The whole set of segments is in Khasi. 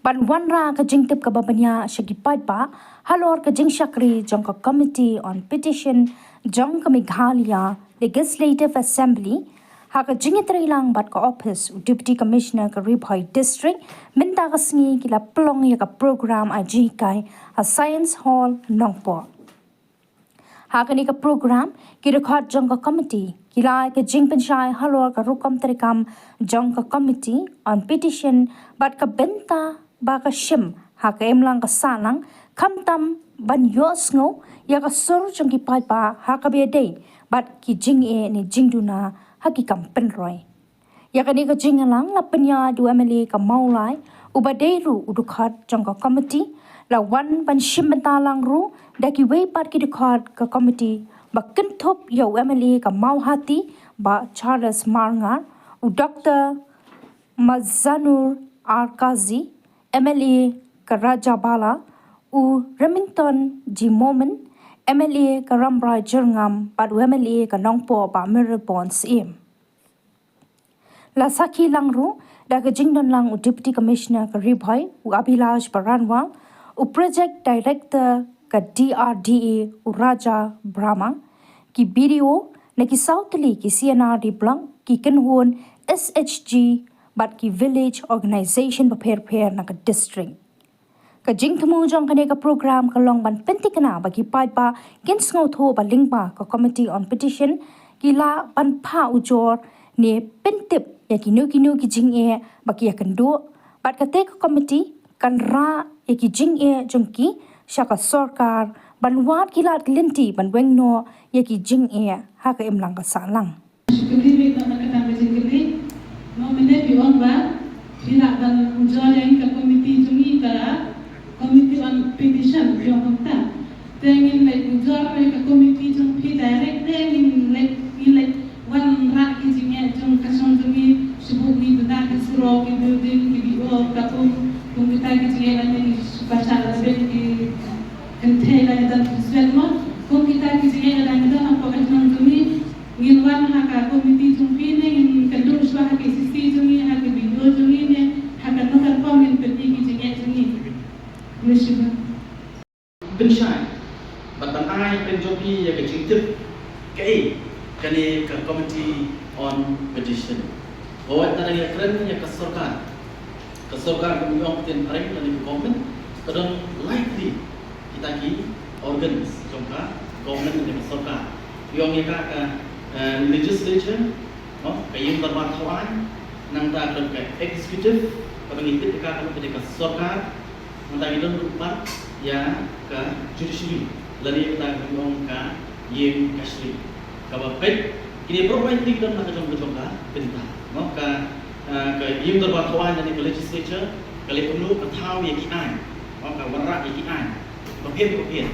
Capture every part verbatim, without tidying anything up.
Ban wanrah ka jingtip kaba bniah sha ki paidbah halor ka jingshakri jong ka Committee on Petition jong ka Meghalaya Legislative Assembly ha ka jingïatreilang bad ka ophis u Deputy Commissioner ka Ri Bhoi District, mynta ka sngi ki la pynlong ïa ka program ai jinghikai ha Science Hall, Nongpoh. Ha kane ka program, ki dkhot jong ka committee ki la ai ka jingpynshai halor ka rukom treikam jong ka Committee on Petition bad ka bynta ba ka shim ha ka imlang ka sahlang, khamtam ban ïohsngew ïa ka sur jong ki paidbah ha kaba ïadei bad ki jingeh ne jingduna ha ki kam pynroi. Ïa kane ka jingïalang la pynïaid da u MLA ka Mawlai, uba dei ruh u dkhot jong ka committee, la wan ban shim bynta lang ruh da kiwei pat ki dkhot ka committee, ba kynthup ïa u MLA ka Mawhati, Bah Charles Marngar, u Doktor Mazanur R Kazi, MLA ka Rajabala, u Remington G Momin, MLA ka Rambrai Jyrngam, bad u MLA ka Nongpoh, Bah Mirabon Syiem. La sakhi lang ruh da ka jingdon lang u Deputy Commissioner ka Ri Bhoi, u Abhilash Baranwal, u Project Director ka D R D A, u Raja Brahma, ki B D O na ki saw tylli ki C and R D block, ki kynhun S H G bad ki village organization bapher bapher na ka district. Ka jingthmu jong kane ka program ka long ban pynthikna ba ki paidbah kin sngewthuh ba lyngba ka Committee on Petition ki lah ban phah ujor ne pyntip ïa kino kino ki jingeh ba ki ïakynduh, bad kata ka committee kan rah ïa ki jingeh jong ki sha ka sorkar ban wad ki lad ki lynti ban weng noh ïa ki jingeh ha ka imlang ka sahlang. Shu kylli beit noh na kata ka jingkylli. Mo mynne phi ong ba phi lah ban ujor ïa ngi ka committee jong ngi, ka Committee on Petition, phi ong kumta. Te ngin leit ujor ïa ka committee jong phi direct, te ngin leit, ngin leit wanrah ki jingeh jong ka shnong jong ngi, shu buh ngi duna ki surok, ki building, ki B O, ka kum, kum kita ki jingeh lane ngi shu pyrshah lane ki kynthei lane don ki shuwa mo. Kum kita ki jingeh lada ngi don hapoh ka shnong jong ngi, ngin wan ha ka committee jong phi ne ngin kynduh shuwa ha ka C C jong ngi, ha ka B D O jong ngi ne ha kano ka rukom ngin pyni ki jingeh jong ngi. Khublei shibun. Pynshai bad ban ai pynjop ïa ka jingtip kaei kane ka Committee on Petition. Ba wat ngi ïakren ïa ka sorkar, ka sorkar ka ong ktien phareng lane ka government, ka don lai tylli kita ki organs jong ka government ne ka sorkar. Ïong ïa ka, ka, eh, legislature, no, ka ïing dorbar thaw aiñ, nangta ka don ka executive, kaba ngi tip ïa ka ka don ka sorkar, nangta ngi don ruh pat ïa ka judiciary, lane kata ka ong ka ïing kashari. Kaba peit kine baroh lai tylli ki don na ka jong ka jong ka bynta, no, ka, eh, ka ïing dorbar thaw aiñ lane ka legislature ka leh kumno, ka thaw ïa ki aiñ, no, ka wanrah ïa ki aiñ bapher bapher.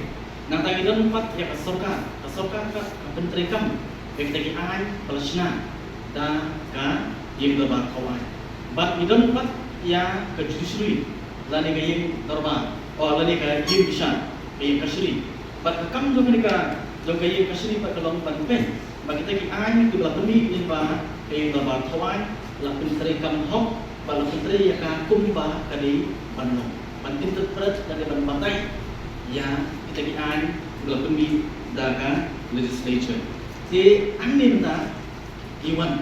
Nangta ngi don pat ïa ka sorkar, ka sorkar ka, ka pyntreikam ïa kita ki aiñ ba la shna da ka ïing dorbar thaw aiñ. Bad ngi don pat ïa ka judiciary lane ka ïing dorbar, oh, lane ka ïing bishar, ka ïing kashari. Bad ka kam jong kane ka, jong ka ïing kashari pat ka long ban peit ba kita ki aiñ kiba la pynmih lyngba ka ïing dorbar thaw aiñ la pyntreikam hok bad la pyntrei ïa ka kumba ka dei ban long, ban interpret lane ban batai ïa kita ki aiñ kiba la pynmih da ka legislature. Te hangne mynta ngi wan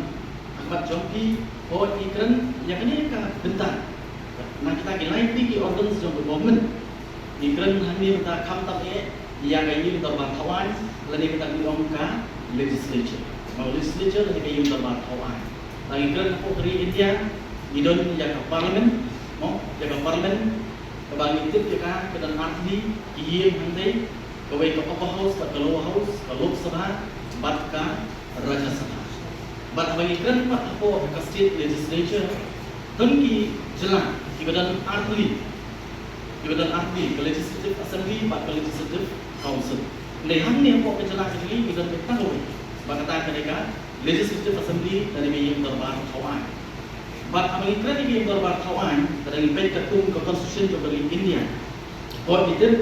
ha khmat jong phi, hooid ngi kren ïa kane ka bynta na kita ki lai tylli ki organs jong ka government. Ngi kren hangne mynta khamtam eh ïa ka ïing dorbar thaw aiñ lane kata ngi ong ka legislature. Mo, legislature lane ka ïing dorbar thaw aiñ. Ngi kren hapoh ka ri India ngi don ïa ka parliament, mo, ïa ka parliament kaba ngi tip ïa ka, ka don ar tylli ki ïing hangtei, kawei ka upper house bad ka lower house, ka Lok Sabha bad ka Rajya Sabha. Bad haba ngi kren pat hapoh ka state legislature, don ki jylla kiba don ar tylli, kiba don ar tylli, ka legislative assembly bad ka legislative council. Hynrei hangne hapoh ka jylla ka jong ngi ki don kata kawei, ba kata ka dei ka legislative assembly lane ka ïing dorbar thaw aiñ. Bad haba ngi kren ïa ka ïing dorbar thaw aiñ, lada ngi peit katkum ka constitution jong ka ri India, hooid ngi tip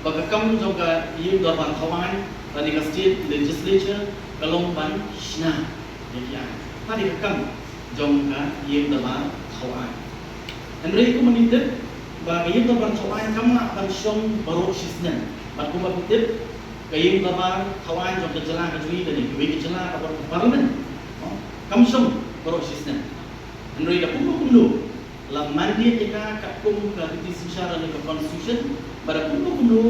ba ka kam jong ka ïing dorbar thaw aiñ lane ka state legislature ka long ban shna ïa ki aiñ. Ka dei ka kam jong ka ïing dorbar thaw aiñ. Hynrei kumba ngi tip, Ba ka ïing dorbar thaw aiñ kam lah ban shong baroh shisnem. Bad kumba phi tip, ka ïing dorbar thaw aiñ jong ka jylla ka jong ngi, kane kawei ka jylla kaba ka parliament, no, kam shong baroh shisnem. Hynrei da kumno kumno la mandate ïa ka katkum ka riti synshar lane ka constitution, ba da kumno kumno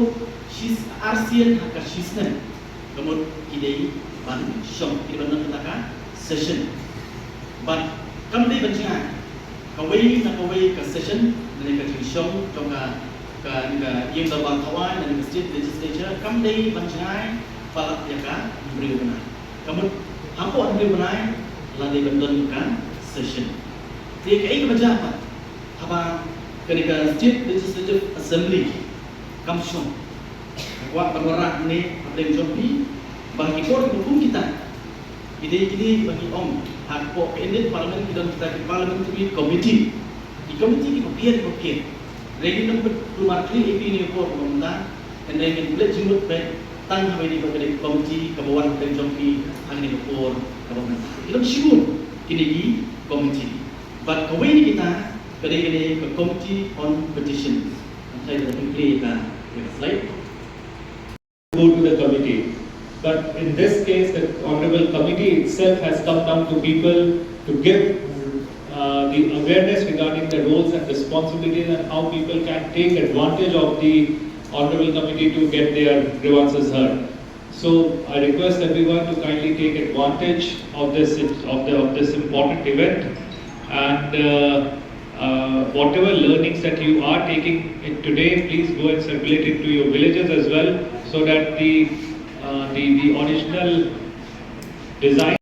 shi, arsien ha ka shisnem ka mut ki dei ban shong, ki dei ban don kata ka session. Bad kam dei ban jngai kawei na kawei ka session lane ka jingshong jong ka, ka, ka ïing dorbar thaw aiñ lane ka state legislature, kam dei ban jngai palat ïa ka hynriew bnai. Ka mut hapoh hynriew bnai la dei ban don ka session. Te kaei kaba jia pat haba kane ka state legislative assembly kam shong? Nga kwah ban wanrah hangne hapdeng jong phi ba ki por kiba kum kita ki dei kine kiba ngi ong ha ka, hapoh ka Indian Parliament ki don kita ki parliamentary committee, ki committee kiba pher kiba pher. Hynrei ngim pat kulmar khlem ïa phi ha kane ka por kaba mynta, hynrei ngin pynleit jingmut beit tang ha kane ka, kane ka committee kaba wan hapdeng jong phi ha kane ka por kaba mynta. Ki long shibun kine ki committee. Bad kawei na kita ka dei kane ka Committee on Petitions. Ngam shai lada phi plie ïa ka, ïa ka slide. Go to the committee. But in this case, the honorable committee itself has come down to people to give uh, the awareness regarding the roles and responsibilities and how people can take advantage of the honorable committee to get their grievances heard. So I request everyone to kindly take advantage of this, of the, of this important event, and uh, uh, whatever learnings that you are taking in today, please go and circulate it to your villages as well, so that the uh, the, the original design